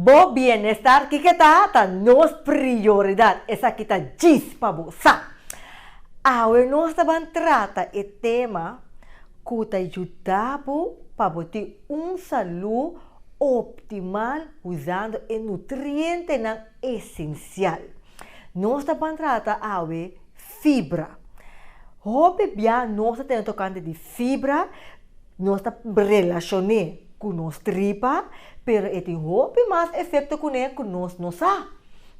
Bo bienestar kiko ta? Ta nos prioridat. Esaki ta djis pa bo sa. Awe nos ta ban trata e tema ku ta yuda bo pa bo tin un salú optimal usando e nutrientenan esensial. Nos ta ban trata awe fibra. Hopi bia nos ta tene tokante di fibra, nos ta relashon'é ku nos tripa, pero e tin hopi mas efekto kuné ku nos no sa.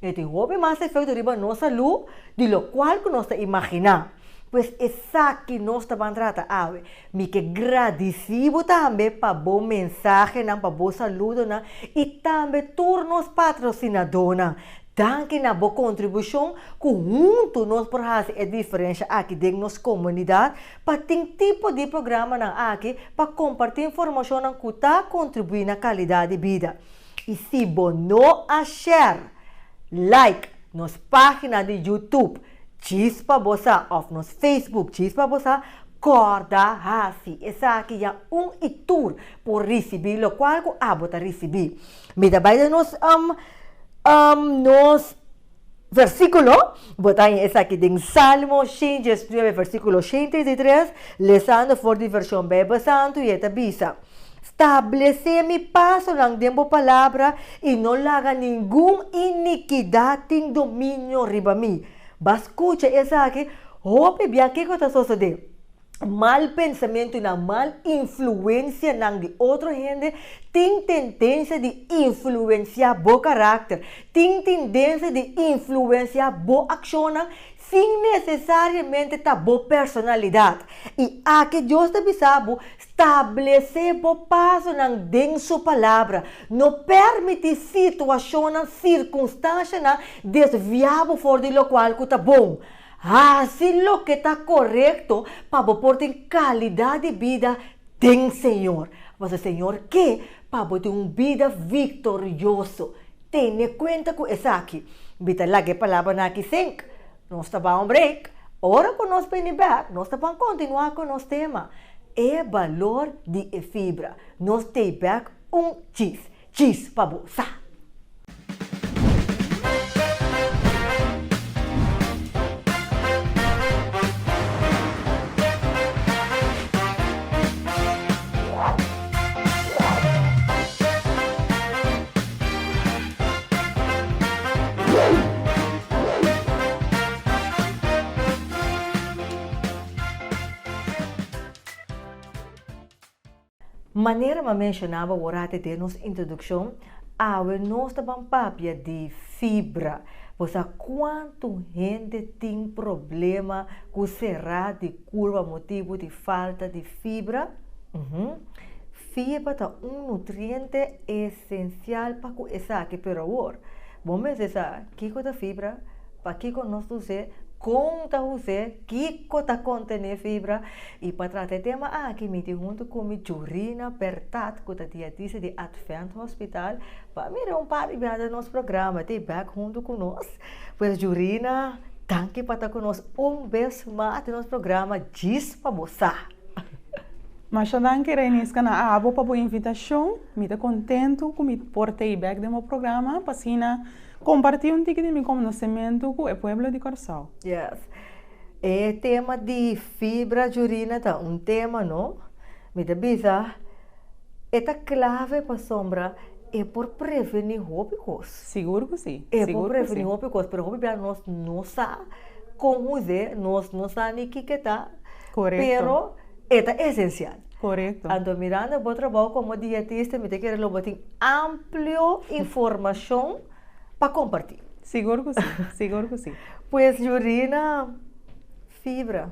E tin hopi mas efekto riba nos salú di lokual ku nos ta imaginá. Pues esaki nos ta ban trata awe. Mi ke gradisí bo tambe pa bo mensahenan, pa bo saludonan i tambe tur nos patrosinadónan. Danki na bo kontribushon ku huntu nos por hasi e diferensha aki den nos komunidat pa tin tipo di programanan aki pa kompartí informashonnan ku ta kontribuí na kalidat di bida. I si bo no a share, like, nos página di YouTube Djis pa Bo Sa òf nos Facebook Djis pa Bo Sa, kòrda hasi esaki ya un i tur por risibí lokual ku abo ta risibí. Mi ta bai den nos nos versíkulo, bo ta haña esaki den Salmo 119 versíkulo 133, lesando for di vershon Beibel Santu i e ta bisa, Stablesé mi pasonan den bo palabra i no laga ningun inikidat tin dominio riba mi. Bo a skucha esaki? Hopi bia kiko ta sosodé? Mal pensamentunan, mal influensianan di otro hende tin tendensia di influensiá bo karakter, tin tendensia di influensiá bo akshonnan sin nesesariamente ta bo personalidat. I aki Dios ta bisa bo, stablesé bo pasonan den Su Palabra. No permití situashonnan, sirkunstanshanan desviá bo for di lokual ku ta bon. Hasi loke ta korekto pa bo por tin kalidat di bida den Señor. Pasobra Señor ke pa bo tin un bida viktorioso. Tene kuenta ku esaki. Mi ta laga e palabranan aki sink. Nos ta ban un break. Ora ku nos bini bèk, nos ta ban kontinuá ku nos tema, E balor di e fibra. Nos tei bèk un chis. Chis pa bo sa. Manera m'a menshonaba worate den nos introdukshon, awe nos ta ban papia di fibra. Bo sa kuantu hende tin problema ku será di kurva motibu di falta di fibra? Uhum. Fibra ta un nutriente esensial pa ku esaki, pero awor, bo mester sa kiko ta fibra, pakiko nos ta us'é, kon ta us'é, kiko ta kontené fibra. I pa trata e tema aki mi tin huntu ku mi Jurina Bertat ku ta dietista di Advent Hospital pa mira un par di biaha den nos programa ta e bek huntu ku nos. Pues Jurina danki pa ta ku nos un bes mas den nos programa Djis pa bo sa. Masha danki Reiniska na abo pa bo invitashon. Mi ta kontentu ku mi por ta e bek den bo programa pa asina kompartí un tiki di mi konosementu ku e pueblo di Kòrsou. Yes. E tema di fibra Jurina ta un tema no, mi ta bisa e ta clave pasobra e por preveni hopi cos. Sigur cu si, E por preveni hopi cos, pero hopi bia nos no sa con us'e, nos no sa ni kiko ta, pero e ta esencial. Corecto. Anto mirando bo trabao como dietista mi ta kere lo bo tin amplio informacion pa comparti. Sigur cu si, sigur cu si. Pues Jurina, fibra,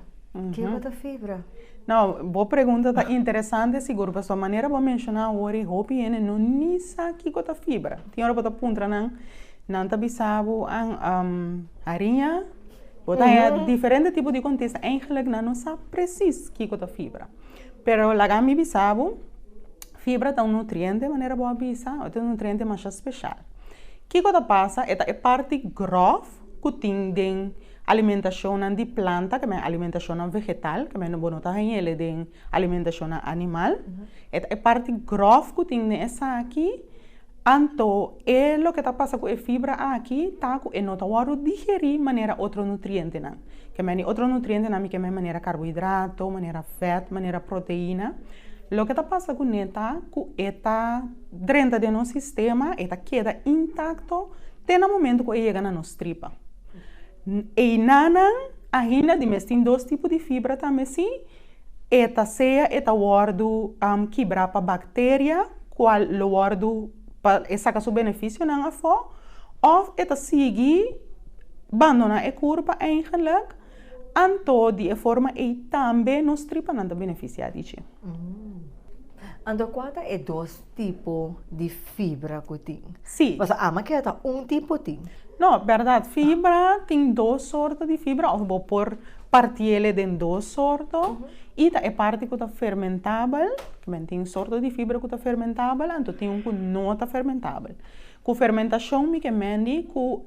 kico ta fibra? No, bo pregunta ta interesante sigur, pasobra manera bo a menciona awor e hopi hende no ni sa kico ta fibra. Tin ora bo ta puntra nan, nan ta bisa bo hariña, bo ta haya diferente tipo di contesta, eigenlijk nan no sa precies kico ta fibra. Pero laga mi bisa bo, Fibra ta un nutriente, manera bo a bisa, e ta un nutriente masha special. Kiko ta pasa? E ta e parti grof ku tin den alimentashonnan di planta, ke men alimentashonnan vegetal, ke men bo no ta haña el'e den alimentashonnan animal. E ta e parti grof ku tin den esaki. Anto e loke ta pasa ku e fibra aki ta ku e no ta wòrdu digerí manera otro nutrientenan. Ke meni otro nutrientenan mi ke men manera karbohidrato, manera vèt, manera proteina. Loke ta pasa kuné ta ku e ta drenta den nos sistema, e ta keda intakto te na momento ku e yega na nos tripa. Einanan ainda di mes tin dos tipo di fibra tambe si. E ta sea e ta wòrdu kibrá pa bakteria, kual lo wòrdu pa e saka su benefisionan afó, òf e ta sigui bandoná e kurpa eigenlik, anto di e forma ei tambe nos tripanan ta benefisiá di dje. Anto kua ta e dos tipo di fibra ku tin? Sí. Pasobra ama keda ta un tipo tin. No, bèrdat, fibra tin dos sorto di fibra òf bo por partiele den dos sorto i ta e parti ku ta fermentabel, men tin sorto di fibra ku ta fermentabel anto tin un ku no ta fermentabel. Ku fermentashon mi ke mendi ku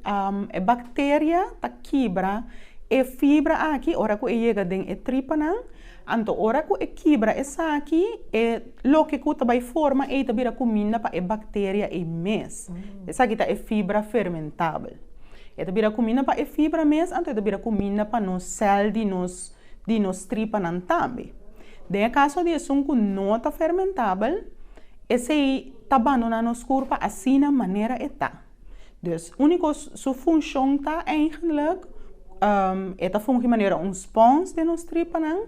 e bakteria ta kibra e fibra aki ora ku e yega den e tripanan. Anto ora ku e kibra esaki, e loke ku ta bai forma ei ta bira kuminda pa e bakteria ei mes. Esaki ta e fibra fermentabel. E ta bira kuminda pa e fibra mes, anto e ta bira kuminda pa nos sèl di nos di nos tripanan tambe. Den e kaso di esun ku no ta fermentabel, esei ta bandoná nos kurpa asina manera e ta. Dus úniko su funshon ta eigenlik e ta fungi manera un spons den nos tripanan,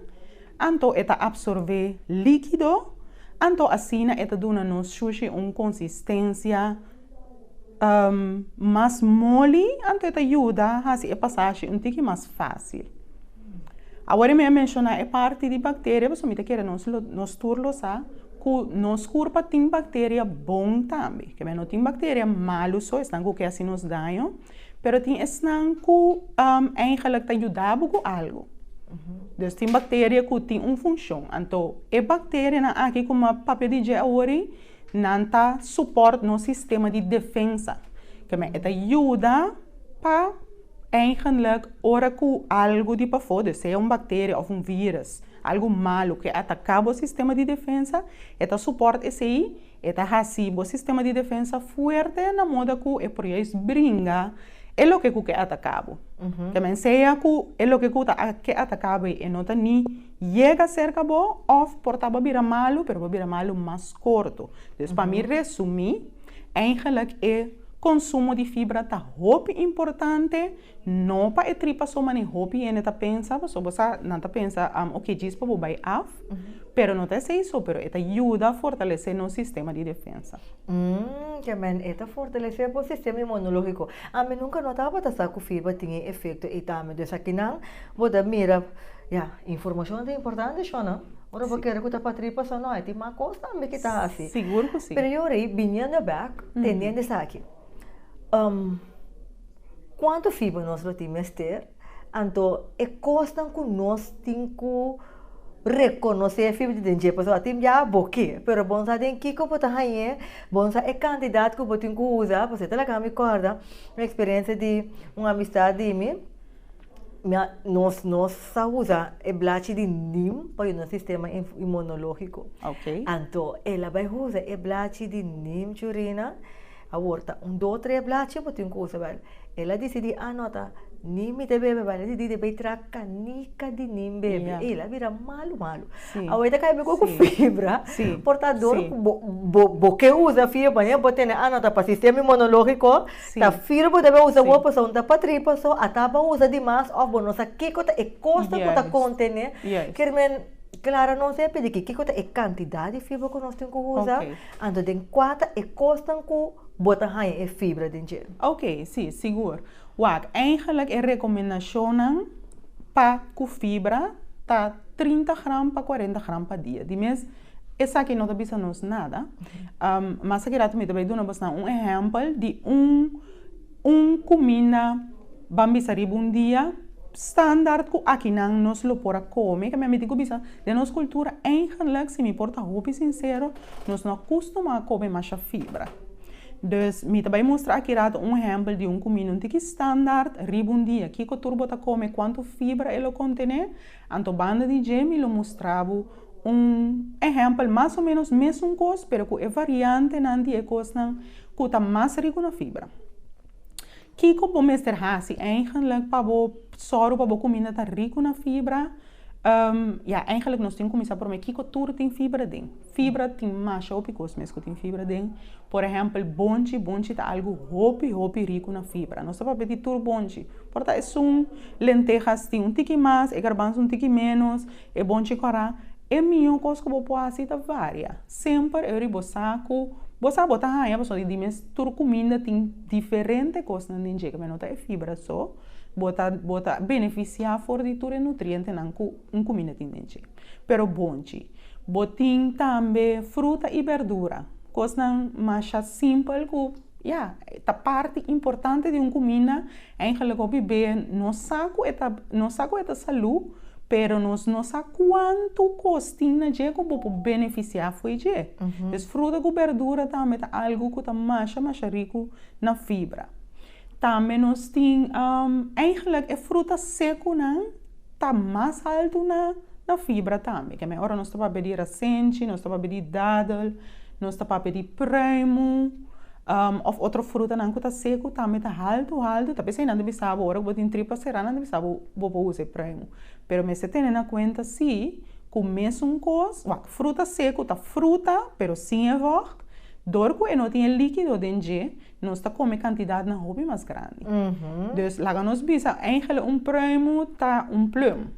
anto e ta apsorbé líkido, anto asina e ta duna nos shushi un konsistensia mas moli, anto e ta yuda hasi e pasashi un tiki mas fásil. Awor mi a menshoná e parti di bakteria pasobra mi ta kere nos lo nos tur lo sa ku nos kurpa tin bakteria bon tambe. Ke men no tin bakteria malu so, esnan ku ke hasi nos daño, pero tin esnan ku eigenlik ta yuda bo ku algu. Dus tin bakteria ku tin un funshon. Anto e bakterianan aki ku mi a papia di dje awor ei, nan ta supòrt nos sistema di defensa. Ke men e ta yuda pa Eigenlik ora ku algu di pafó, dus sea un bakteria òf un vírus, algu malu ke ataká bo sistema di defensa, e ta supòrt esei, e ta hasi bo sistema di defensa fuerte na moda ku e por juist bringa e loke ku ke ataká bo. Ke men sea ku e loke ku ta ke ataká bo ei e no ta ni yega serka bo òf por ta bo bira malu, pero bo bira malu mas korto. Dus pa mi resumí, eigenlik e. Konsumo di fibra ta hopi importante, no pa e tripa so mane hopi hende ta pensa, pasobra bo sa nan ta pensa oke djis pa bo bai af, pero no ta esei so, pero e ta yuda fortalesé nos sistema di defensa. Ke men e ta fortalesé bo sistema inmunológiko. Ami nunka no tabata sa ku fibra tin e efekto ei tambe, dus akinan bo ta mira, ya, informashon ta importante shona. Ora bo kere ku ta pa tripa so no, e tin mas kos tambe ki ta hasi. Sigur ku si. Pero yo rei biniendo bek, tendiendo esaki, kuantu fibra nos lo tin mester? Anto e kosnan ku nos tin ku rekonosé e fibra den dje, pasobra tin bia bo ke, pero bo no sa den kiko bo ta hañ'é, bo no sa e kantidat ku bo tin ku usa, pasobra e ta laga mi kòrda un eksperensia di un amistad di mi. Nos nos sa usa e blachi di nim pa yuda nos sistema inmunológiko. Anto el a bai usa e blachi di nim Churina, awor ta un dos tres blachi bo tin ku usa bel. El a disidí a no ta nim mi ta bebe bel, el a disidí di bai traha kanika di nim bebe. El a bira malu malu. Awor e ta kai miko ku fibra, por ta dor ku bo bo ke usa fibra manera bo tene a no ta pa sistema inmunológiko. Ta fir bo debe usa wou pasobra un ta pa tri paso ata bo usa di mas of bo no sa kiko ta e kosnan ku ta kontene kier men Clara nos e pidi ki kiko ta e kantidat di fibra ku nos tin ku usa anto den kua ta e kosnan ku bo ta haña e fibra den dje. Ok, si, sigur. Wak, eigenlijk e rekomendashonnan pa ku fibra ta 30 gram pa 40 gram pa dia. Di mes Esaki no ta bisa nos nada. Mas aki rato mi ta bai duna bosnan un ehèmpel di un un kuminda ban bisa riba un dia standaard ku akinan nos lo por a kome. Ke mi tin ku bisa den nos kultura eigenlik si mi por ta hopi sinsero nos no a kustumá a kome masha fibra. Dus mi ta bai mustra aki rato un ehèmpel di un kuminda un tiki standaard riba un dia. Kiko tur bo ta kome, kuantu fibra e lo kontené. Anto banda di dje mi lo mustra bo Un ehèmpel mas o ménos mesun kos, pero ku e variantenan di e kosnan ku ta mas riku na fibra. Kiko bo mester hasi eigenlijk pa bo sòru pa bo kuminda ta riku na fibra? Ya, eigenlijk nos tin kuminsá promé kiko tur tin fibra den. Fibra tin masha hopi kos mes ku tin fibra den. Por ehèmpel, bonchi, bonchi ta algu hopi, hopi riku na fibra. Nos ta papia di tur bonchi. Por ta esun lentejas tin un tiki mas, e garbanzo un tiki ménos, e bonchi kòrá. E mihó kos ku bo por hasi ta varia. Semper e ora bo sa ku bo sa bo ta haña pasobra di mes tur kuminda tin diferente kosnan den dje, no ta e fibra so. Bo ta bo ta benefisiá for di tur e nutrientenan ku un kuminda tin den dje. Pero bonchi. Bo tin tambe fruta i berdura. Kosnan masha simpel ku, ya, ta parti importante di un kuminda. Eigenlijk hopi be no sa ku e ta no sa ku e ta salú, pero nos no sa kuantu kos tin na dje ku bo por benefisiá fo'i dje. Dus fruta ku berdura tambe ta algu ku ta masha masha riku na fibra. Tambe nos tin, eigenlijk e fruta sekunan ta mas haltu na na fibra tambe. Keme ora nos ta papia di rasenchi, nos ta papia di dadel, nos ta papia di pruimu, òf otro frutanan ku ta seku tambe ta haltu haltu. Ta p'esei nan ta bisa bo ora ku bo tin tripa será nan ta bisa bo bo por usa e pruimu. Pero mester tene na kuenta si ku mesun kos, wak, fruta seku ta fruta pero sin e vògt, dor ku e no tin e líkido den dje, Nos ta come cantidadnan hopi mas grandi. Dus laga nos bisa eigenlijk un pruimu ta un plum.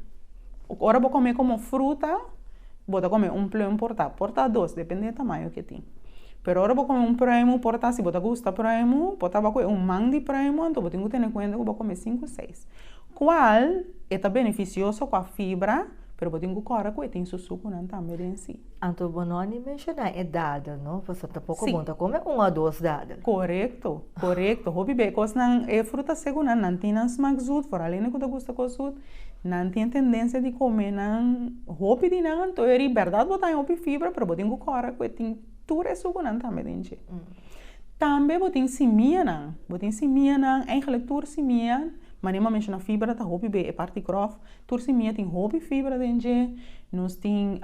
Ora bo come como fruta, bo ta come un plum por ta, por ta dos, depende e tamaño ke tin. Pero ora bo come un pruimu por ta, si bo ta gusta pruimu, por ta bo coge un man di pruimu, anto bo tin cu tene cuenta cu bo come cinco, seis. Cual e ta beneficioso cu a fibra, pero bo tin cu corda cu e tin su sucunan tambe den si. Anto bo no a ni menshoná e dadel, no? Pasobra tampoko bon ta kome un o dos dadel. Korekto, korekto. Hopi be kosnan, e fruta sekunan, nan tin nan smak zut, foral hende ku ta gusta kos zut, nan tin e tendensia di kome nan hopi di nan, anto e ri bèrdat bo ta haña hopi fibra, pero bo tin ku kòrda ku e tin tur e sukunan tambe den dje. Tambe bo tin simianan, bo tin simianan, eigentlik tur simia, manera mi a menshoná fibra ta hopi be e parti gròf, Tur simia tin hopi fibra den dje. Nos tin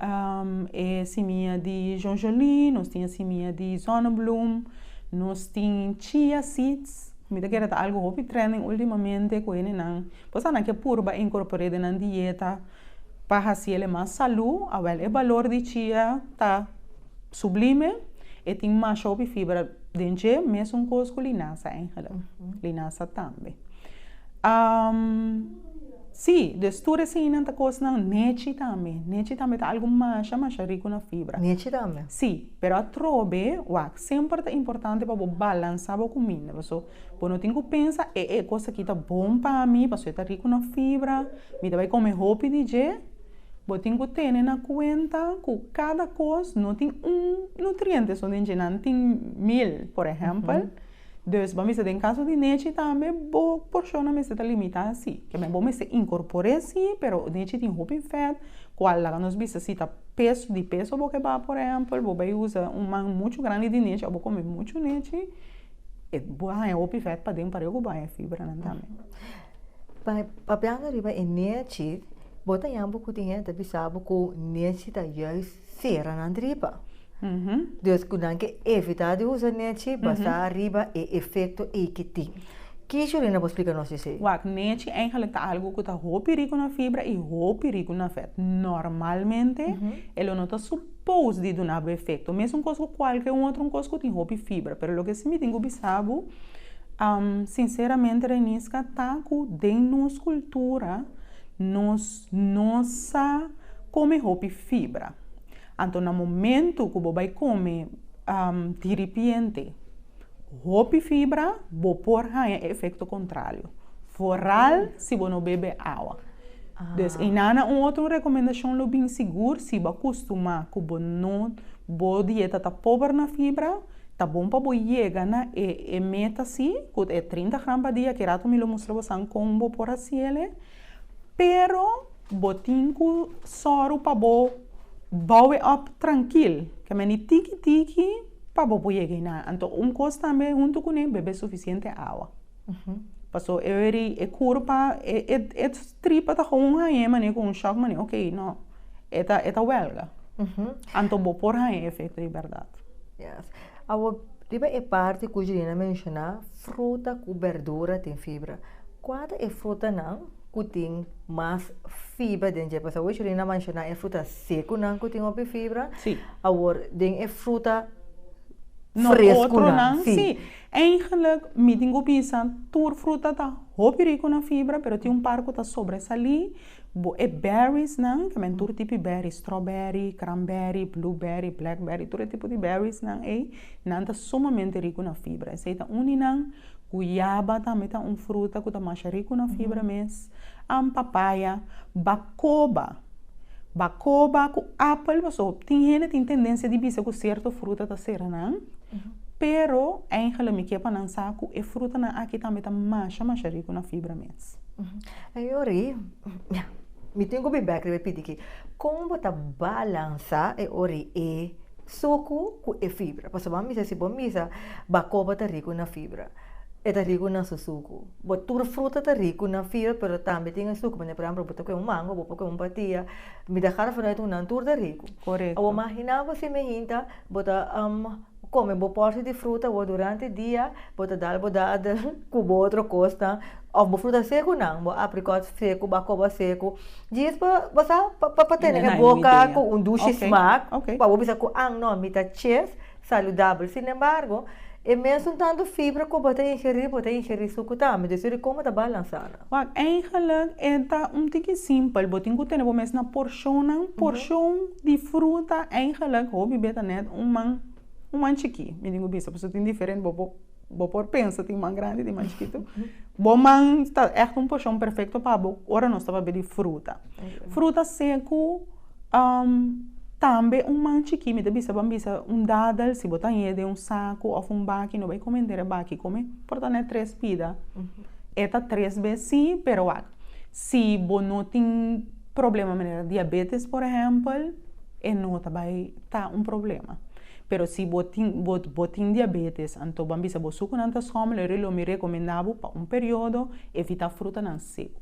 e simia di jonjoli, nos tin e simia di zonnebloem, nos tin chia seeds. Mi ta kere ta algu hopi trending ultimamente ku hendenan por sa nan ke purba inkorpor'é den nan dieta pa hasi el e mas salú. Awèl e balor di chia ta sublime, e tin masha hopi fibra den dje, mesun kos ku linasa eigentlik, linasa tambe. Sí, dus tur eseinan ta kosnan, nechi tambe, nechi tambe ta algu masha masha riku na fibra. Nechi tambe? Sí, pero atrobe, wak, semper ta importante pa bo balansá bo kuminda, paso bo no tin ku pensa e e kos aki ta bon pa mi, paso e ta riku na fibra, mi ta bai kome hopi di dje, bo tin ku tene na kuenta ku kada kos no tin un nutriente so den dje, nan tin mil, por ehèmpel. Dus, bo mester den kaso di nechi tambe bo porshonnan mester ta limitá si. Ke men bo mester inkorpor'é si, pero nechi tin hopi fèt, kual laga nos bisa si ta peso, di peso bo ke ba por ehèmpel, bo bai usa un man muchu grandi di nechi òf bo kome muchu nechi, e bo a haña hopi fèt paden pareu ku bo haña fibranan tambe. Papiando riba e nechi, bo ta yaman bo ku tin hende ta bisa bo ku nechi ta juist sera nan tripa. Dus ku nan ke evitá di usa nechi basá riba e efekto ei ke tin. Ki Jolina por splika nos esei? Wak, nechi eigenlijk ta algu ku ta hopi riku na fibra i hopi riku na vèt. Normalmente e lo no ta supos di duna bo efekto. Mesun kos ku kualke un otro kos ku tin hopi fibra. Pero loke si mi tin ku bisa bo, sinseramente Reniska, ta ku den nos kultura nos no sa kome hopi fibra. Anto na momento ku bo bai kome diripiente hopi fibra, bo por haña e efekto kontrario, foral si bo no bebe awa. Dus einan un otro rekomendashon lo bin sigur si bo a kustumá ku bo no bo dieta ta pober na fibra, ta bon pa bo yega na e e meta si, ku ta e 30 gram pa dia, ki rato mi lo mustra bosan kon bo por hasiel. Pero bo tin ku sòru pa bo bou e òp trankil, ke meni tiki tiki pa bo por yega einan. Anto un kos tambe huntu kuné bebe sufisiente awa. Paso e weri e kurpa e e tripa ta gewoon hañ'é manera ku un shòk manera oke no e ta e ta wèlga. Anto bo por haña e efekto di bèrdat. Yes. Awor. Riba e parti ku Julina a menshoná, fruta ku berdura tin fibra. Kua ta e frutanan ku tin mas fibra den dje? Pasobra awor Julina a menshoná e fruta sekunan ku tin hopi fibra. Awor den e fruta No freskunan, otronan, sí. sí. Eigenlijk mi tin ku bisa tur fruta ta hopi riku na fibra, pero tin un par ku ta sobresalí. Bo e berriesnan, ke men tur tipo di berry, strawberry, cranberry, blueberry, blackberry, tur e tipo di berriesnan ei, nan ta sumamente riku na fibra. Esei ta un di nan. Guyaba tambe ta un fruta ku ta masha riku na fibra mes. Papaya, bakoba. Bakoba ku apel, pasobra tin hende tin tendensia di bisa ku sierto fruta ta sera nan, pero eigenlijk mi ke pa nan sa ku e frutanan aki tambe ta masha masha riku na fibra mes. E ori, mi tin ku bin bek riba e pidi aki. Kon bo ta balansa e ori e suku ku e fibra? Pasobra bo a bisa, si bo bisa bakoba ta riku na fibra, e ta riku na su suku. Bo tur fruta ta riku na fibra, pero tambe tin e suku. Por ehempel, bo ta kue un mango, bo por kue un patia. Mi ta gara vanuit ku nan tur ta riku. Awor imagina bo si mi hinta bo ta kome bo portie di fruta awor durante dia bo ta dal bo dadel ku bo otro kosnan òf bo fruta sekunan, bo aprikòt seku, bakoba seku, djis pa bo sa pa tene e boka ku un dushi smak pa bo bisa ku an no mi ta chef saludabel. Sin embargo e mesun tantu fibra ku bo ta ingerí bo ta ingerí suku tambe, dus yuri kon bo ta balansá nan? Wak, eigenlijk e ta un tiki simpel, bo tin ku tene bo mes na porshonnan, porshon di fruta eigenlijk hopi beta net un man, un man chikí, mi tin ku bisa, pasobra tin diferente, bo por bo por pensa tin man grandi tin man chikitu, bo man ta ègt un porshon perfekto pa bo ora nos ta papia di fruta. Fruta seku tambe un man chikí, mi ta bisa ban bisa un dadel, si bo ta hañ'é den un saku òf un baki, no bai kome henter e baki, kome por ta net tres pida. E ta tres bes sí, pero wak, si bo no tin problema manera diabetes por ehèmpel, e no ta bai ta un problema. Pero si bo tin bo bo tin diabetes, anto ban bisa bo sukunan ta schommel, eri lo mi rekomendá bo pa un periodo evitá frutanan seku,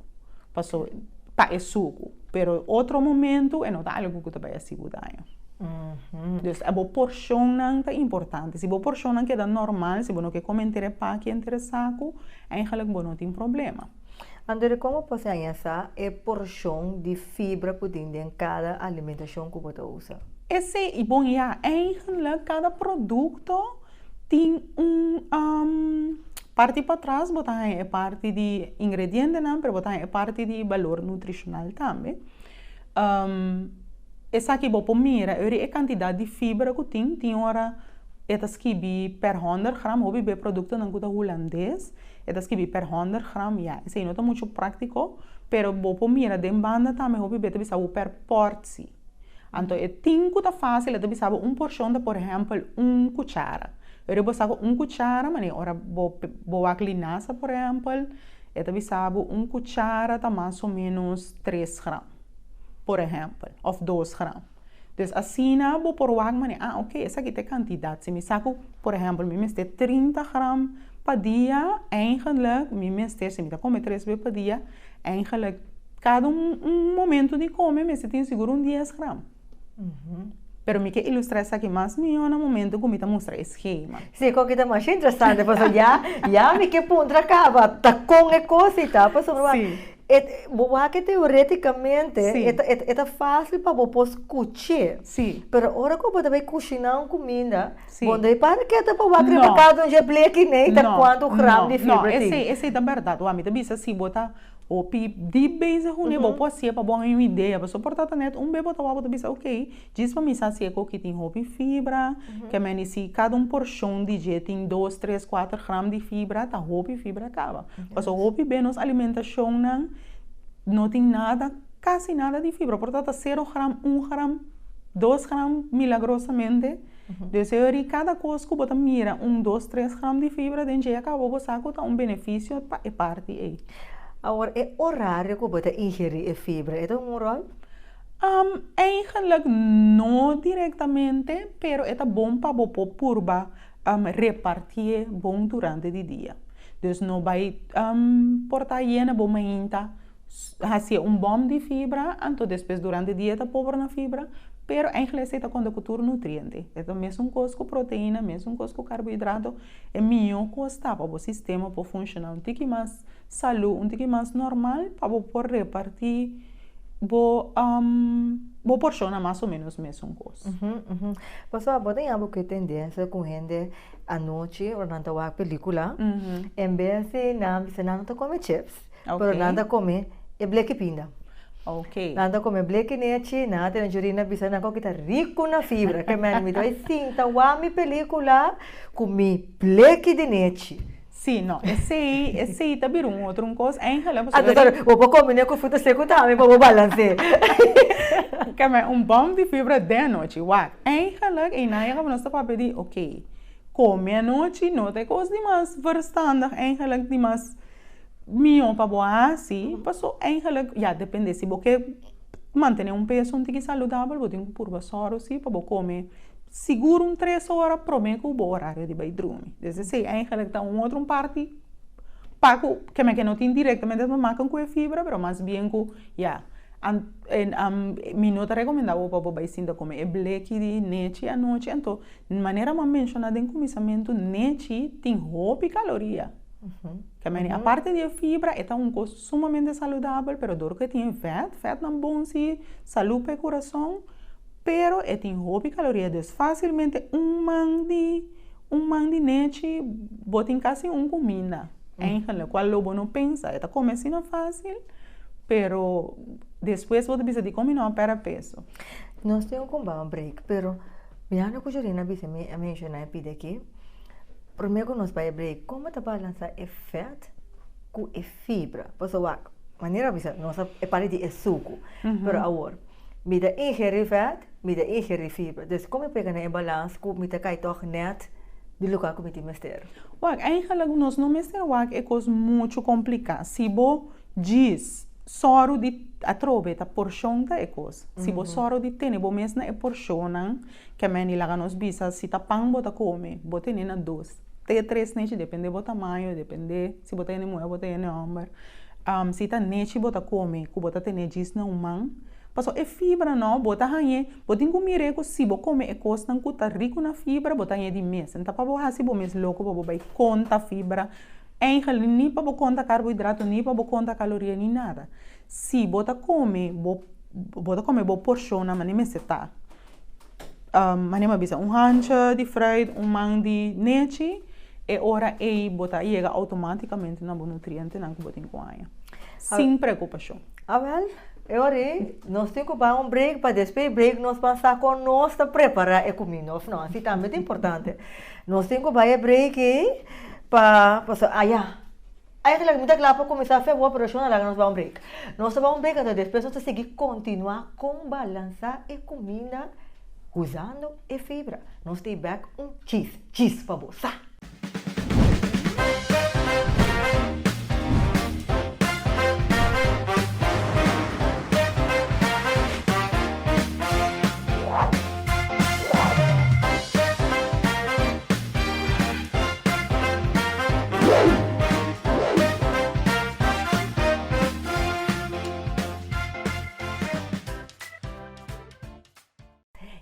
paso pa e suku. Pero otro momento e no ta algu ku ta bai hasi bo daño. Dus e bo porshonnan ta importante. Si bo porshonnan keda normal, si bo no ke kome henter e paki, henter e saku, eigenlijk bo no tin problema. Anto di komo por haña sa e porshon di fibra ku tin den kada alimentashon ku bo ta usa? Esei, i bon ya, eigenlijk kada produkto tin un parti patras, bo ta haña e parti di ingredientenan, pero bo ta haña e parti di balor nutrishonal tambe. Esaki bo por mira ora e kantidat di fibra ku tin, tin ora e ta skibi per honderd gram, hopi be produktonan ku ta hulandes, e ta skibi per honderd gram, ya, esei no ta muchu práktiko, pero bo por mira den banda tambe hopi be ta bisa bo per portie. Anto e tin ku ta fásil e ta bisa bo un porshon ta por ehèmpel un kuchara. Ora bo sa ku un kuchara, manera ora bo bo wak linasa por ehèmpel, e ta bisa bo un kuchara ta mas o ménos tres gram. Por ehèmpel, òf dos gram. Dus asina bo por wak manera, ah oke, esaki ta e kantidat. Si mi sa ku, por ehèmpel, mi mester trinta gram pa dia, eigenlijk mi mester, si mi ta kome tres bes pa dia, eigenlijk kada un un momento di kome mester tin sigur un dies gram. Pero mi ke ilustrá esaki mas mihó na momento ku mi ta mustra e skema. Sí, koki ta masha interesante, pasobra ya ya mi ke puntra kaba ta kon e kos ei ta, pasobra wak e bo wak e teoreticamente e ta e ta fácil pa bo por skuch'é, pero ora ku bo ta bai kushiná un kuminda, bo no ta para keda pa wak riba kada un dje bleki nei ta kuantu gram di fibra tin. No, esei esei ta bèrdat, wak mi ta bisa si bo ta hopi diep bezig kuné bo por hasié pa bo haña un idea, pasobra por ta ta nèt un be bo ta wak bo ta bisa ok, djis pa mi sa si e koki tin hopi fibra, ke meni si kada un porshon di dje tin dos, tres, kuater gram di fibra, ta hopi fibra kaba. Pasobra hopi be nos alimentashonnan no tin nada, kasi nada di fibra, por ta ta sero gram, un gram, dos gram milagrosamente. Dus e ora kada kos ku bo ta mira un, dos, tres gram di fibra den dje a kaba bo sa ku ta un benefisio pa e parti ei. Awor e orario ku bo ta ingerí e fibra e ta un ròl? Eigenlijk no directamente, pero e ta bon pa bo por purba repartié bon durante di dia. Dus no bai por ta yena bo mainta, hasié un bòm di fibra, anto despues durante dia ta pober na fibra. Pero eigenlijk esei ta konta ku tur nutriente. E ta mesun kos ku proteina, mesun kos ku karbohidrato. E mihó kos ta pa bo sistema por funshoná un tiki mas salú, un tiki mas normal pa bo por repartí bo bo porshonnan mas o ménos mesun kos. Pasobra bo ta yaña bo ku e tendensia ku hende anochi ora nan ta wak pelikula, en bes di nan bisa nan no ta kome chips, pero nan ta kome e bleki pinda. Nan ta kome bleki nechi, nan a tene Jorina bisa nan ku ta riku na fibra, ke men mi ta bai sinta wak mi pelikula ku mi bleki di nechi. Sí, no, esei, esei ta bira un otro un kos eigenlijk. Anto ta, bo por kombiné ku fruta seku tambe pa bo balans'é. Ke men un bòm di fibra den anochi. Wak, eigenlijk einan yega nos ta papia di, oké, kome anochi no ta e kos di mas verstandig eigenlijk, di mas mihó pa bo hasi, paso eigenlijk, ya, depende, si bo ke mantené un peso un tiki saludabel bo tin ku purba sòru si pa bo kome sigur un tres ora promé ku bo orario di bai drumi. Des esei eigenlijk ta un otro un parti pa ku ke men ke no tin direktamente te maken ku e fibra pero mas bien ku ya mi no ta rekomendá bo pa bo bai sinta kome e bleki di nechi anochi anto manera bo a menshoná den kuminsamentu nechi tin hopi kaloria. Ke men aparte di e fibra e ta un kos sumamente saludabel pero dor ku e tin e vèt, vètnan bon si salú pa e kurason. Pero e tin hopi caloria dus facilmente un man di un man di nechi bo tin casi un cuminda eigenlijk cual lo bo no pensa e ta come asina facil pero despues bo ta bisa dicon mi no a pera peso. Nos tin un cumba un break pero mirando cu Jorina a bisa mi a menciona e pida aki prome cu nos bay e break como ta balansa e vet cu e fibra pasobra wak manera bo bisa nos a e parti di e sucu pero awor Mi ta ingerí vèt, mi ta ingerí fibra. Dus kon mi pega na e balans ku mi ta kai tòg nèt di lokual ku mi tin mester? Wak, eigenlijk nos no mester wak e kos muchu kompliká. Si bo djis sòru di atrobe ta porshon ta e kos. Si bo sòru di tene bo mes na e porshonnan, ke men di laga nos bisa si ta pan bo ta kome, bo tene na dos te tres nechi, depende bo tamaño, depende si bo ta hende muhé o bo ta hende hòmber. Si ta nechi bo ta kome ku bo ta tene djis na un man, pasobra e fibra no, bo ta hañ'é, bo tin ku mir'é ku si bo kome e kosnan ku ta riku na fibra, bo ta hañ'é di mes. N ta pa bo hasi bo mes loko pa bo bai konta fibra, eigenlijk ni pa bo konta karbohidrato, ni pa bo konta kaloria, ni nada. Si bo ta kome bo bo ta kome bo porshonnan manera mester ta, manera mi a bisa un hancha di fruit, un man di nechi, e ora ei bo ta yega outomátikamente na bo nutrientenan ku bo tin ku haña, sin preokupashon. Awèl, e ora ei nos tin ku bai un break pa despues e break nos ban sa kon nos ta prepará e kuminda òf no. Así tambe ta importante. Nos tin ku bai e break ei pa pasobra aya. Eigenlijk mi ta kla pa kuminsá fe bo pero shona laga nos bai un break. Nos ta bai un break anto despues nos ta sigui kontinuá kon balansá e kuminda usando e fibra. Nos ta e bek un chis chis pa bo sa.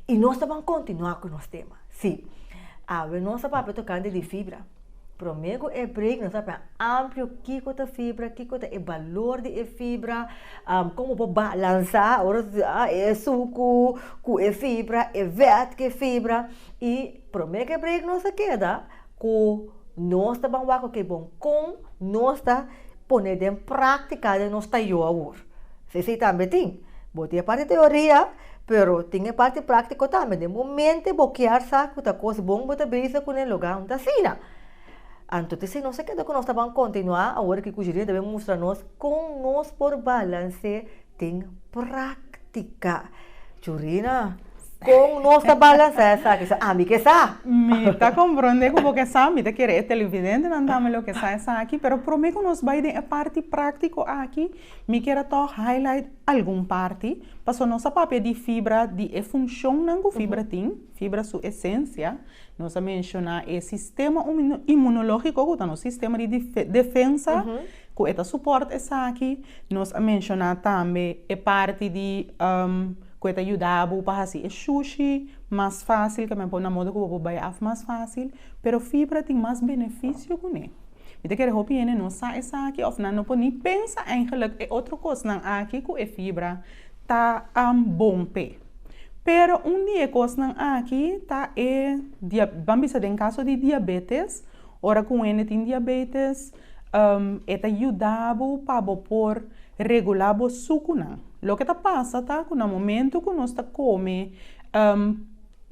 I nos ta ban kontinuá ku nos tema. Sí, awe nos ta papia tokante di fibra. Promé ku e break nos a papia amplio kiko ta fibra, kiko ta e balor di e fibra, kon bo por balansá ora e suku ku e fibra, e vèt ku e fibra. I promé ku e break nos a keda ku nos ta ban wak oke bon kon nos ta pone den práktika den nos tayó awor. Esei tambe tin. Bo tin e parti teoria, pero tin e parti práktiko tambe. Den bo mente bo kier sa ku ta kos bon bo ta bisa kuné lugá un ta asina. Anto t'esei nos a keda ku nos ta ban kontinuá awor ki Kushirina ta bin mustra nos kon nos por balans'é den práktika. Churina, kon nos ta balansá esaki? So ami ke sa. Mi ta komprondé ku bo ke sa, mi ta kere e televidentenan tambe lo ke sa esaki, pero promé ku nos bai den e parti práktiko aki, mi kier a tòg highlight algun parti, pasobra nos a papia di fibra, di e funshonnan ku fibra tin, fibra su esensia, nos a menshoná e sistema inmunológiko ku ta nos sistema di defensa, ku e ta supòrt esaki. Nos a menshoná tambe e parti di. Ku e ta yuda bo pa hasi e shushi mas fásil, ke men por na modo ku bo por bai af mas fásil, pero fibra tin mas benefisio kuné. Mi ta kere hopi hende no sa esaki òf nan no por ni pensa eigenlijk e otro kosnan aki ku e fibra ta bon p'e. Pero un di e kosnan aki ta e ban bisa den kaso di diabetes, ora ku un hende tin diabetes e ta yuda bo pa bo por regulá bo sukunan. Loke ta pasa ta ku na momento ku nos ta kome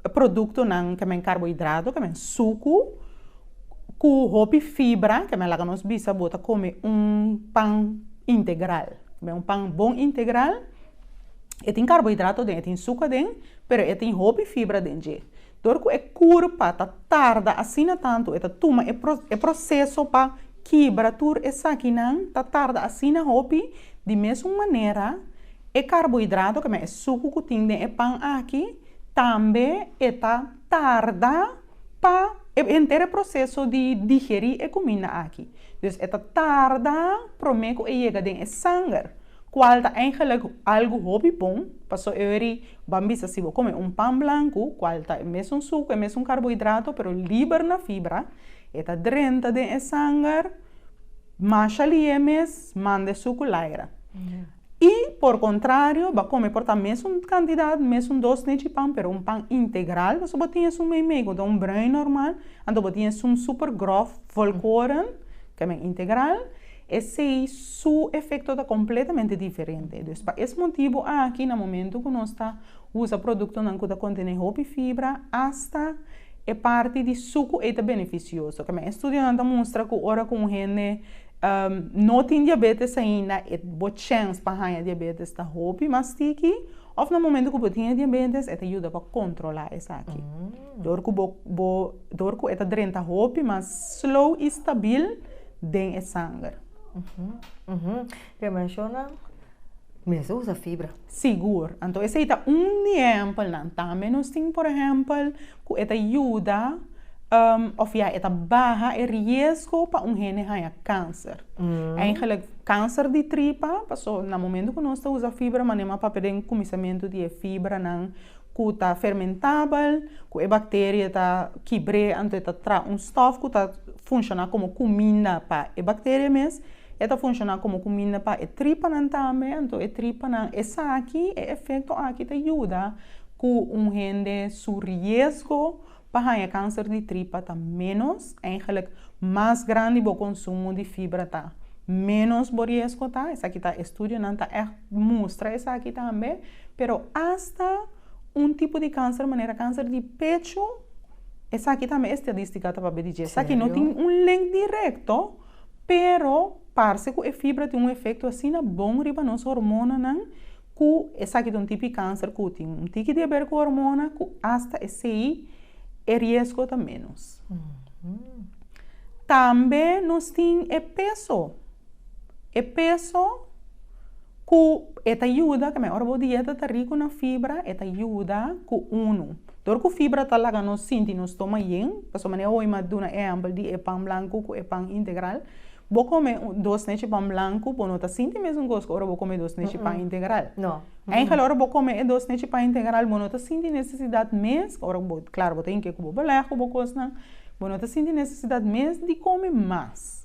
produktonan ke men karbohidrato, ke men suku, ku hopi fibra, ke men laga nos bisa bo ta kome un pan integral, ke men un pan bon integral, e tin karbohidrato den, e tin suku aden, pero e tin hopi fibra den dje. Dor ku e kurpa ta tarda asina tantu, e ta tuma e e proseso pa kibra tur esakinan ta tarda asina hopi, di mesun manera e karbohidrato, ke men e suku ku tin den e pan aki, tambe e ta tarda pa e henter e proseso di digerí e kuminda aki. Dus e ta tarda promé ku e yega den e sanger. Cual ta eigenlijk algo hopi bon, paso e ori ban bisa si bo come un pan blanco, cual ta e mesun sucu, e mesun carbohidrato, pero liber na fibra, e ta drenta den e sanger, masha lihe mes manda e sucu laira. Y por contrario, bo a come por ta mesun cantidad, mesun dos nechi pan, pero un pan integral, paso bo tin esun meimei cu ta un bruin normal, anto bo tin esun super grof, volkoren, ke men integral, Esei su efekto ta kompletamente diferente. Dus pa es motibu aki na momentu ku nos ta usa produktonan ku ta kontené hopi fibra, asta e parti di suku ei ta benefisioso. Keme estudionan ta mustra ku ora ku un hende no tin diabetes ainda, e bo chèns pa haña diabetes ta hopi mas tiki, òf na momentu ku bo tin e diabetes e ta yuda pa kontrolá esaki. Dor ku bo bo dor ku e ta drenta hopi mas slow i stabil. Den e sanger. Ke menshona mester usa fibra. Sigur. Anto esei ta un di e ehempelnan. Tambe nos tin por ehempel ku e ta yuda òf ya e ta baha e riesgo pa un hende haña kanser. Eigenlijk kanser di tripa, paso na momento ku nos ta usa fibra manera mi a papia den kuminsamentu di e fibranan ku ta fermentabel, ku e bakteria ta kibr'é anto e ta traha un stòf ku ta funshoná komo kuminda pa e bakteria mes, e ta funshoná komo kuminda pa e tripanan tambe, anto e tripanan esaki, e efekto aki ta yuda ku un hende su riesgo pa haña kanser di tripa ta ménos, eigenlijk mas grandi bo konsumo di fibra ta, ménos bo riesgo ta, esaki ta estudionan ta ègt mustra esaki tambe. Pero asta un tipo di kanser manera kanser di pechu, esaki tambe estadistika ta papia di dje. Esaki no tin un link direkto, pero parse ku e fibra tin un efekto asina bon riba nos hormonanan ku esaki ta un tipo di kanser ku tin un tiki di aber ku hormona ku asta esei e riesgo ta ménos. Tambe nos tin e peso. E peso. Ku e ta yuda, keme ora bo dieta ta riku na fibra, e ta yuda ku unu. Dor ku fibra ta laga nos sinti nos stoma yen, pasobra manera hoy mi a duna ehèmpel di e pan blanku ku e pan integral, bo kome dos nechi pan blanku, bo no ta sinti mesun kos ku ora bo kome dos nechi pan integral. Eigentlik ora bo kome e dos nechi pan integral bo no ta sinti nesesidat mes, ora bo, klaro bo ta hinke ku bo belèg ku bo kosnan, bo no ta sinti nesesidat mes di kome mas.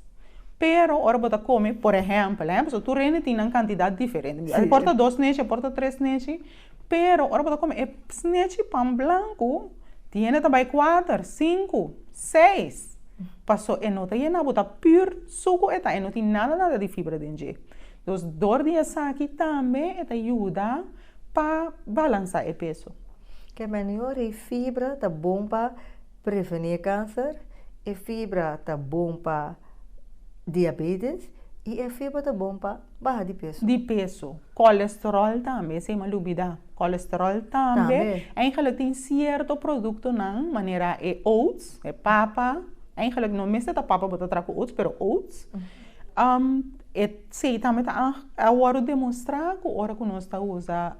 Pero ora bo ta come, por ehempel, hè, pasobra tur hende tin nan cantidad diferente. Sí. Por ta dos nechi, por ta tres nechi, pero ora bo ta come e snechi pan blanco, tin hende ta bay cuater, cinco, seis. Paso e no ta yena bo, ta pur sucu e ta, e no tin nada nada di fibra den dje. Dus door di esaki tambe e ta yuda pa balansa e peso. Ke manior e fibra ta bon pa Prevení e kanser, e fibra ta bon pa diabetes i e fibra ta bon pa baha di peso. Di peso. Kolesterol tambe, esei mi a lubida. Kolesterol tambe. Eigenlijk tin sierto produktonan manera e oats, e papa, eigenlijk no mester ta papa bo ta traha ku oats, pero oats. Esei tambe ta a wòrdu demostrá ku ora ku nos ta usa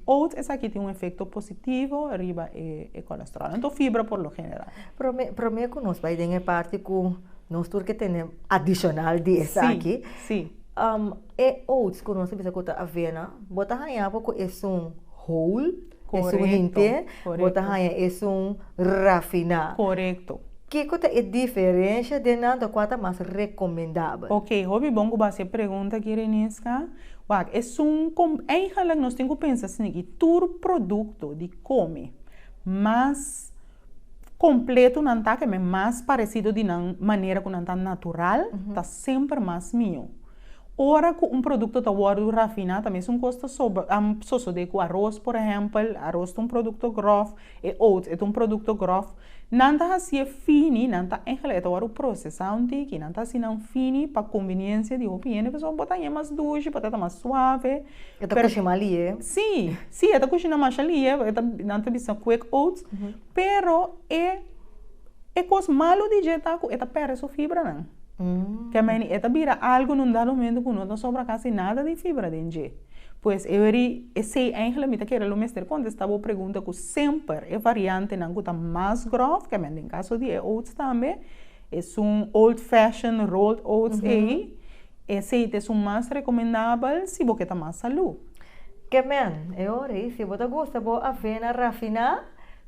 oats esaki tin un efekto positivo riba e kolesteròl. Anto fibra por lo general. Promé promé ku nos bai den e parti ku nos tur ke tene adishonal di esaki. Sí, sí. E oats ku nos ta bisa ku ta avena, bo ta haña bo ku esun. Whole, esun hinte, bo ta haña esun rafiná. Korekto. Kiko ta e diferensha den nan ta kua ta mas rekomendabel? Ok, hopi bon ku bo hasi e pregunta aki Reneska. Wak, esun kom, eigenlijk nos tin ku pensa asin'aki, tur produkto di kome mas kompleto nan ta, keme mas paresido di nan manera ku nan ta natural, ta semper mas mihó. Ora ku un produkto ta wòrdu rafiná ta mesun kos ta sosodé ku aros por ehèmpel, aros ta un produkto gròf, e oats e ta un produkto gròf, nan ta hasié fini, nan ta ègèlèk e ta wòrdu prosesá un tiki, nan ta hasi nan fini pa konviniensia di hopi hende pasobra bo ta haña mas dushi, bo ta ta mas suave. E ta kushina lihe. Sí, sí e ta kushina masha lihe, e ta nan ta bisa quick oats, pero e e kos malu di dje ta ku e ta pèrdè su fibranan. Ke meni e ta bira algu nun dado momento ku no ta sobra kasi nada di fibra den dje. Pues e weri esei eigenlijk mi ta kere lo mester kontesta bo pregunta ku semper e variantenan ku ta mas gròf, ke men den kaso di e oats tambe, esun old fashion rolled oats ei, esei ta esun mas rekomendabel si bo ke ta mas salú. Ke men, e ora ei si bo ta gusta bo avena rafiná,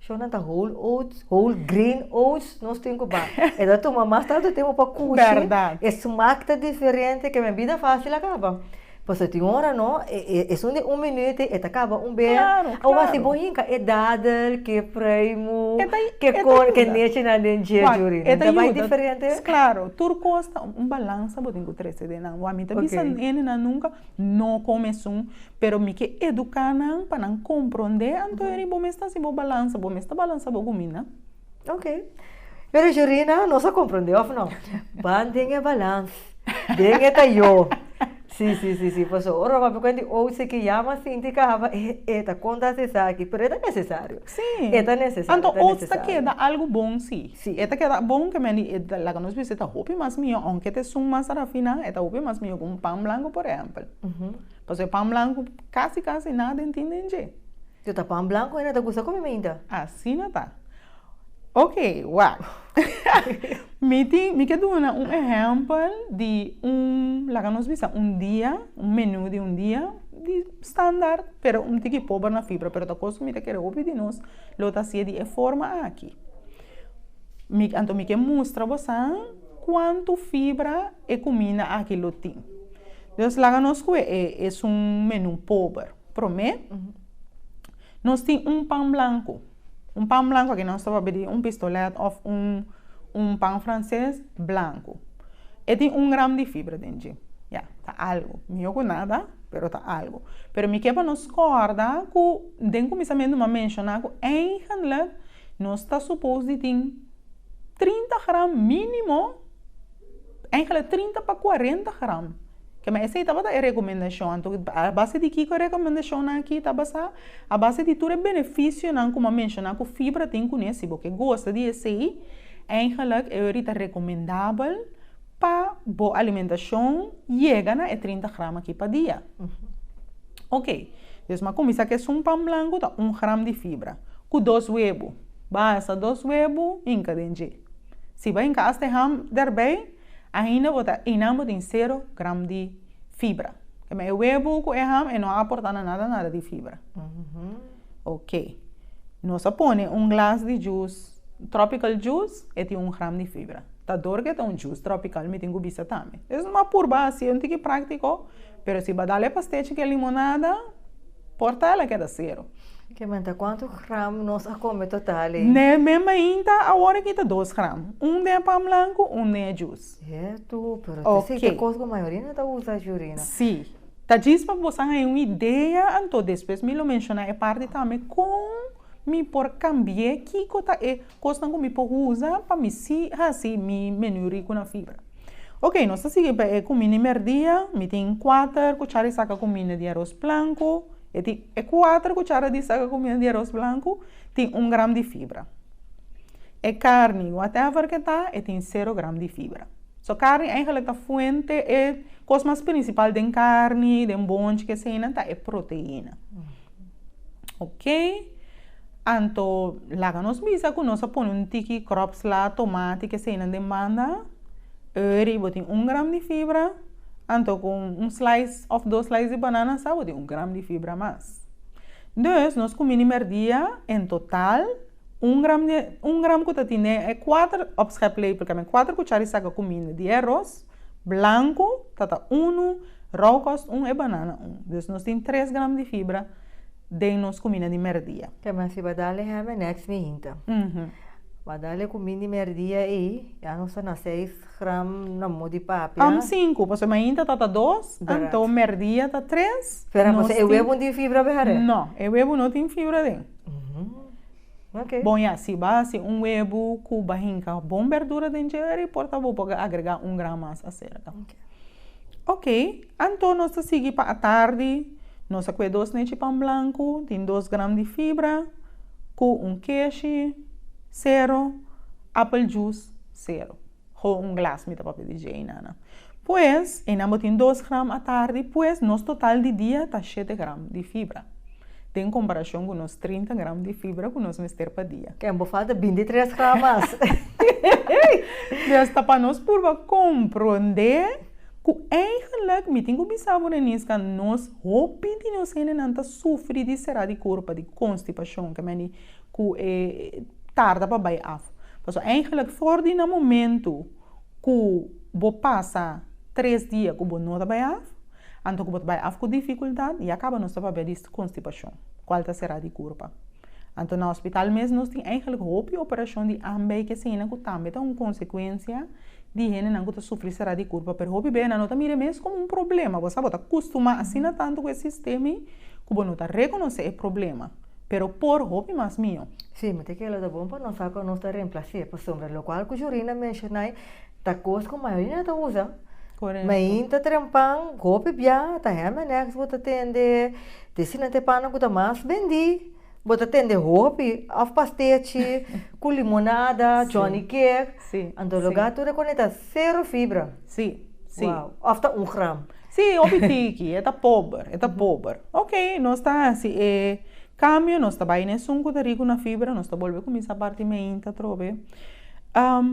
Shona ta whole oats, whole grain oats nos tin ku ba. E ta tuma mas tantu tempu pa kushi. Bèrdat. E smak ta diferente ke men bida fásil a kaba. Pasobra tin ora no, esun di un minuut e ta kaba un bes. Klaro, klaro. Awor si bo hinka e dadel, ke pruimu, E ta ke e ta kon, ke yuda. nechinan den dje Wak, Jurina. e ta Ta bai yuda. diferente? Klaro, tur kos ta un balansa bo tin ku trese den nan. Wak, mi ta bisa Oké. hendenan nunka no kome esun. Pero mi ke eduká nan pa nan komprondé, anto eri bo mes ta hasi bo balansa, bo mes ta balansa bo kuminda. Ok. Pero Jurina, nos a komprondé òf no? Ban den e balans, den e tayó. Sí, sí, sí, sí. Pasobra ora bo papia ku hende oud si ke yama sinti kaba, e, e ta konta esaki, pero e ta nesesario. Sí. E ta nesesario, Anto e ta oats ta nesesario. keda algu bon sí. Sí. E ta keda bon ke men di, e ta laga nos bisa e ta hopi mas mihó, ounke ta esun mas rafiná, e ta hopi mas mihó ku un pan blanku por ehèmpel. Pasobra e pan blanku kasi kasi nada den tin den dje. Yo ta pan blanku hende ta gusta kome mainta. Asina ta. Ok, wak. Mi tin, mi ke duna un ehèmpel di un, laga nos bisa un dia, un menu di un dia di standaard, pero un tiki pober na fibra, pero ta kos ku mi ta kere hopi di nos lo ta hasié di e forma aki. Mi, anto mi ke mustra bosan kuantu fibra e kuminda aki lo tin. Dus laga nos ku e esun menu pober. Promé, nos tin un pan blanku. Un pan blanku aki nos ta papia di un pistolet òf un un pan franses blanku. E tin un gram di fibra den dje. Ya, ta algu. Mihó ku nada, pero ta algu. Pero mi ke pa nos kòrda ku den kuminsamentu mi a menshoná ku eigenlik nos ta supos di tin 30 gram mínimo. Eigenlijk 30 pa 40 gram. Kema esei tabata e rekomendashon. Anto a base di kiko e rekomendashonnan aki ta basá? A base di tur e benefisionan ku mi a menshoná ku fibra tin kuné. Si bo ke gosta di esei, eigenlijk e ori ta rekomendabel pa bo alimentashon yega na e 30 gram aki pa dia. Oké, dus mi a kuminsá ku esun pan blanku ta un gram di fibra, ku dos webu. Basta dos webu hinka den dje. Si bo hinka asta e ham derbei, ainda bo ta einan bo tin sero gram di fibra. Kema e webu ku e ham e no a aporta na nada nada di fibra. Ok. Nos a pone un glas di juice, tropical juice, e tin un gram di fibra. Ta dor ke ta un juice tropical mi tin ku bisa tambe. Es un purba hasi un tiki práktiko, pero si bo a dal e pastechi ku e limonada, por ta el a keda sero. Ke menta kuantu gram nos a kome total ei? Ne me mainta awor aki ta dos gram. Un den e pan blanku, un den e jus. Cierto, pero te si te kos ku mayoria no ta usa Jurina. Si. Ta djis pa bosan haña un idea, anto despues mi lo menshoná e parti tambe kon mi por kambi'é, kiko ta e kosnan ku mi por usa pa mi si hasi mi menu riku na fibra. Ok, nos ta sigui pa e kuminda di merdia. Mi tin kuater kuchara di saka kuminda di aros blanku. E tin e kuater kuchara di saka kuminda di aros blanku tin un gram di fibra. E karni, whatever ke ta, e tin sero gram di fibra. So karni eigenlijk ta fuente, e kos mas prinsipal den karni, den bonchi, keseinan ta e proteina. Ok, anto laga nos bisa ku nos a pone un tiki kropsla, tomati, keseinan den banda. Eri bo tin un gram di fibra, anto ku un slice òf dos slice di banana sa bo tin un gram di fibra mas. Dus nos kuminda mèrdia en total un gram di un gram ku ta tin den e kuater opscheplepel, ke men kuater kuchara di saka kuminda di aros blanku ta ta unu, rauwkost un e banana un. Dus nos tin tres gram di fibra den nos kuminda di mèrdia. Ke men si bo dal e hèmber nèks mi hinta. Bo dal e kuminda di mèrdia ei, ya nos ta na seis gram na mo di papia. Am sinku, pasobra mainta ta ta dos, anto mèrdia ta tres. Spera, pasobra e webu no tin fibra bèrdè? No, e webu no tin fibra den. Bon ya, si bo a hasi un webu ku bo a hinka bon bèrdura den dje, e por ta bo por agregá un gram mas aserka. Ok, anto nos ta sigui pa atardi, nos a kue dos nechi pan blanku, tin dos gram di fibra, ku un keshi, sero, apple juice, sero. Gewoon un glas mi ta papia di dje einana. Pues, einan bo tin dos gram atardi, pues nos total di dia ta shete gram di fibra, den komparashon ku nos trinta gram di fibra ku nos mester pa dia. Ken bo falta bintitres gram mas. Dus ta pa nos purba komprondé ku eigenlik, mi tin ku bisa bo Reniska, nos hopi di nos hendenan ta sufri di sera di kurpa, di konstipashon, ke meni ku e tarda pa bai af. Pasobra eigenlijk for di na momento ku bo pasa tres dia ku bo no ta bai af, anto ku bo ta bai af ku difikultat, ya kaba nos ta papia di konstipashon, kual ta sera di kurpa. Anto na hospital mes nos tin eigenlijk hopi operashon di ambei keseinan ku tambe ta un konsekuensia di hendenan ku ta sufri sera di kurpa, pero hopi bes nan no ta mira e mes komo un problema. Bo sa bo ta kustumá asina tantu ku e sistema ei ku bo no ta rekonosé e problema. Pero por hopi mas mihó. Sí, mi ta kere lo ta bon pa nos sa ku nos ta reemplasi'é, pasobra lokual ku Jurina menshoná ta kos ku mayoria ta usa. Korekto. Mainta trempan, hopi bia, ta hèmber nèks bo ta tende, ta esina ta e pannan ku ta mas bendí, bo ta tende hopi, òf pastechi ku limonada, johnny cake, anto lugá tur e kone ta sero fibra. Sí, sí. Wow, òf ta un gram. Sí, hopi tiki, e ta pober, e ta pober. Ok, nos ta hasi e kambio, nos ta bai na esun ku ta riku na fibra, nos ta bolbe kuminsá parti meinta atrobe.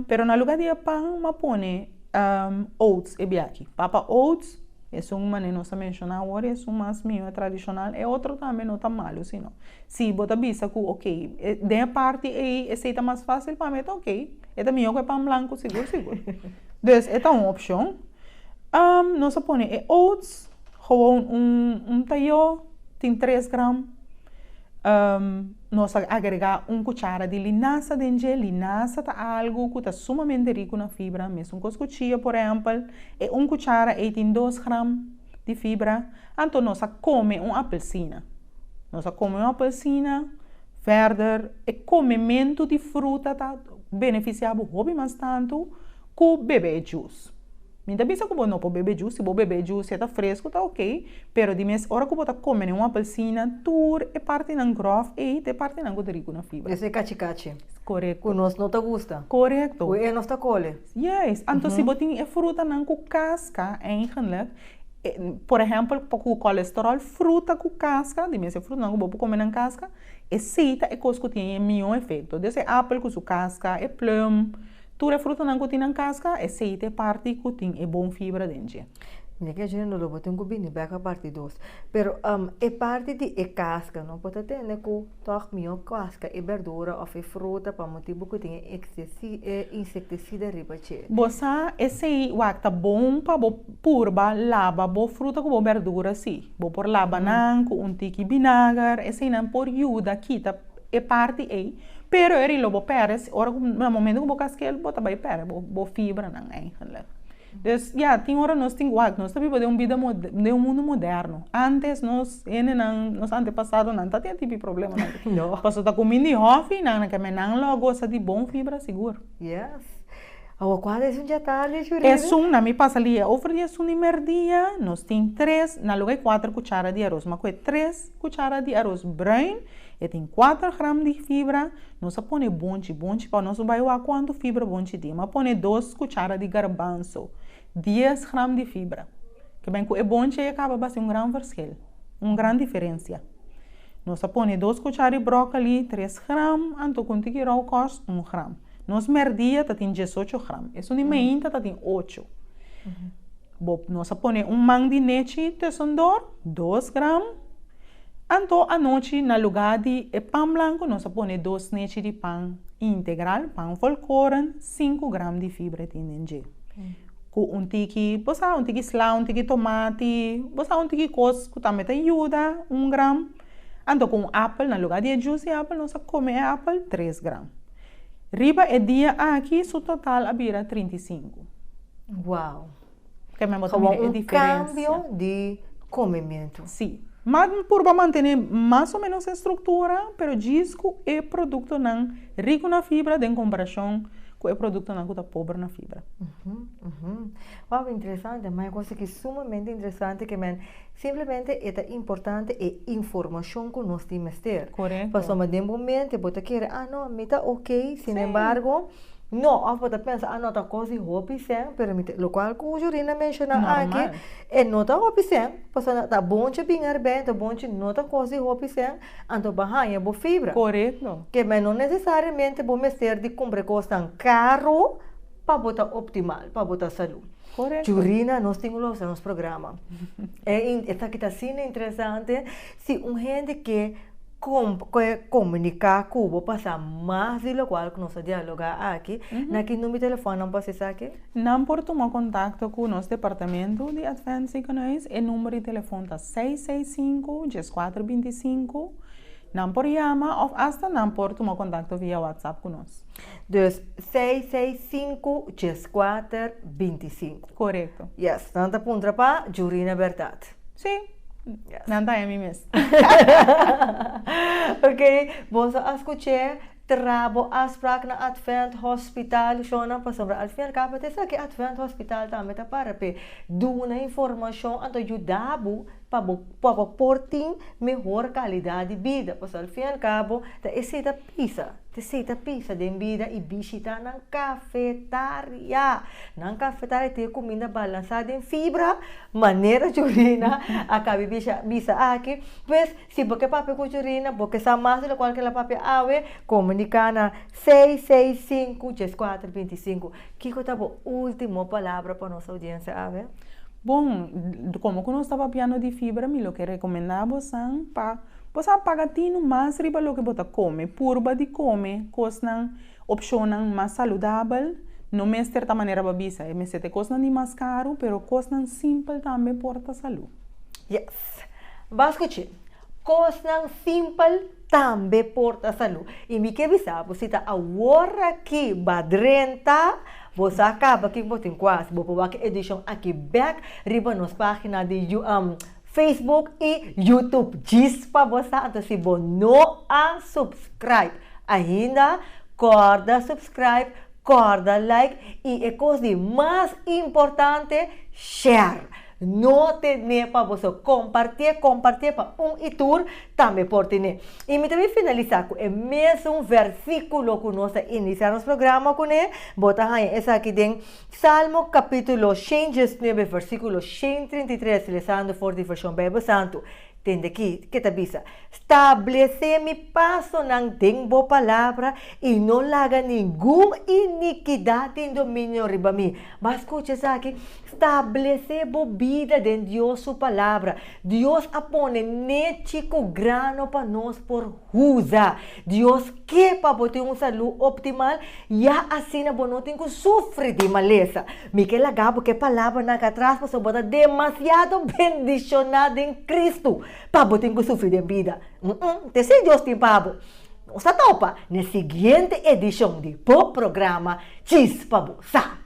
Pero na lugar di e pan, m'a pone oats e biachi. Papa oats, esun manera nos a menshoná awor, esun mas mihó, e tradishonal. E otro tambe no ta malu sino. Si bo ta bisa ku ok, den e parti ei esei ta mas fásil pa mi, e ta ok. E ta mihó ku e pan blanku sigur sigur. Dus e ta un opshon. Nos a pone e oats, gewoon un un tayó, tin tres gram. Nos a agregá un kuchara di linasa den dje. Linasa ta algu ku ta sumamente riku na fibra, mesun kos ku chia por ehèmpel. E un kuchara ei tin dos gram di fibra. Anto nos a kome un apelsina. Nos a kome un apelsina. Verder, e komementu di fruta ta benefisiá bo hopi mas tantu ku bebe e jus. Mi ta bisa ku bo no por bebe jus, si bo bebe jus si e ta fresku ta ok, pero di mes ora ku bo ta kome den un apelsina tur e partinan gròf ei ta e partinan ku ta riku na fibra. Esei kachi kachi. Korekto. Ku nos no ta gusta. Korekto. Ku e nos ta kole. Juist. Anto si bo tin e frutanan ku kaska eigenlik, por ehèmpel ku kolesteròl, fruta ku kaska, di mes e frutanan ku bo por kome nan kaska, esei ta e kos ku tin e mihó efekto. Des e apel ku su kaska, e plum. Tur e frutanan ku tin nan kaska, esei ta e parti ku tin e bon fibra den dje. Mira ke Junior lo bo tin ku bini bek pa parti dos. Pero e parti di e kaska no por ta tende ku tòg mihó kaska e berdura òf e fruta pa motibu ku tin e e insektisida riba dje. Bo sa esei wak ta bon pa bo purba laba bo fruta ku bo berdura si. Bo por laba nan ku un tiki binager, eseinan por yuda kita e parti ei, pero eri lo bo perde si ora ku na momento ku bo kaskel bo ta bai perde bo bo fibranan eigenlijk. Dus ya tin ora nos tin wak nos ta biba den un bida den un mundu moderno. Antes nos hendenan nos antepasadonan ta tin e tipo di problemanan aki. No. Pasobra ta kuminda di hòfi nan ke men nan lo a gosa di bon fibra sigur. Yes. Awa kual esun djatardi Shurina? Esun na mi pasa lia over di esun di merdia nos tin tres na luga di kuater kuchara di aros ma ku e tres kuchara di aros bruin E tin kuater gram di fibra. Nos a pone bonchi, bonchi pa nos bai wak kuantu fibra bonchi tin. Mi a pone dos kuchara di garbanso, dies gram di fibra. Ke ben ku e bonchi ei a kaba basi un gran verschil, un gran diferensia. Nos a pone dos kuchara di bròkoli, tres gram, anto ku un tiki ròukòs, un gram. Nos mèrdia ta tin diesocho gram, esun di meinta ta tin ocho. Bo, nos a pone un man di nechi tusendor, dos gram. Anto anochi na lugá di e pan blanku nos a pone dos nechi di pan integral, pan volkoren, sinku gram di fibra tin den dje. Ku un tiki, bo sa, un tiki sla, un tiki tomati, bo sa un tiki kos ku tambe ta yuda, un gram. Anto ku un apel, na lugá di e jus di apel nos a kome e apel, tres gram. Riba e dia aki su total a bira 35. Wow. Ke men bo ta mira Gewoon e un diferensia. cambio di comementu. Sí. Ma purba mantene mas o menos e struktura, pero djis ku e produktonan riku na fibra den komparashon ku e produktonan ku ta pober na fibra. Wow, interesante. Ma e kos aki sumamente interesante ke men simplemente e ta importante e informashon ku nos tin mester. Korekto. Pasobra den bo mente bo ta kere, ah no, mi ta ok, sinembargo, No, of bo ta pensa, ah no ta kos di hopi sèn, pero mi ta, lokual ku Jurina menshoná aki, Normal. e no ta hopi sèn, pasobra ta bonchi bin erbij, ta bonchi no ta kos di hopi sèn, anto bo a haña bo fibra. Korekto. Ke men no nesesariamente bo mester di kumpra e kosnan karu pa bo ta optimal, pa bo ta salú. Korekto. Jurina, nos tin ku losa nos programa. E esaki ta asina interesante, si un hende ke komuniká ku bo pa sa mas di lokual ku nos a dialogá aki, na ki number di telefòn nan por hasi esaki? Nan por tuma kontakto ku nos departamento di Advent Ziekenhuis. E number di telefòn ta seis seis sinku, dieskuater bintisinku. Nan por yama òf asta nan por tuma kontakto via WhatsApp ku nos. Dus seis seis sinku, dieskuater bintisinku. Korekto. Yes, nan ta puntra pa Jurina Bertat. Sí. Nan ta mi mes. Ok, boso a skuch'é tra bo afspraak na Advent Hospital, shonnan, pasobra al fin al kabo ta esaki Advent Hospital tambe ta para p'e duna informashon anto yuda bo pa bo pa bo por tin mehor kalidat di bida, pasobra al fin al kabo ta esei ta pisa. T'esei ta pisa den bida i bishita nan kafetaria. Nan kafetaria tin e kuminda balansá den fibra, manera Jurina a kabi bisha bisa aki. Pues, si bo ke papia ku Jurina, bo ke sa mas di lokual ke el a papia awe, komuniká na seis seis sinku dieskuater bintisinku. Kiko ta bo último palabra pa nos oudiensia awe? Bon, komo ku nos ta papiando di fibra, mi lo ke rekomendá bosan pa Bo sa paga tinu mas riba loke bo ta kome. Purba di kome kosnan, opshonnan mas saludabel. No mester ta manera bo a bisa, e mester ta e kosnan di mas karu, pero kosnan simpel tambe por ta salú. Yes. Bo a skuch'é. Kosnan simpel tambe por ta salú. I mi ke bisa bo, si ta awor aki bo a drenta, bo sa kaba kin bo tin ku hasi. Bo por wak e edishon aki bèk riba nos página di Facebook y YouTube djis pa bo sa anto si bo no a subscribe ainda corda subscribe corda like y e cos di mas importante share no tene pa boso compartie compartie pa un y tur tambe por tene y mi ta bin finalisa cu e mesun versiculo cu nos a inicia nos programa cune bo ta haya esaki den Salmo capítulo 119 versículo 133, lesando for di Vershon Bijbel Santu, tende ki ke ta bisa, Stablesé mi pasonan den bo palabra i no laga ningun inikidat tin dominio riba mi. Bo a skucha esaki? Stablesé bo bida den Dios su palabra. Dios a pone nechi ku grano pa nos por Usa. Dios ke pa bo tin un salú optimal, ya asina bo no tin ku sufri di malesa. Mi ke laga bo ke palabranan aki atras pasobra bo ta demasiado bendishoná den Kristu pa bo tin ku sufri den bida. Mm-mm, ta esei Dios tin pa bo. Nos ta topa n'e siguiente edishon di bo programa Djis pa Bo Sa.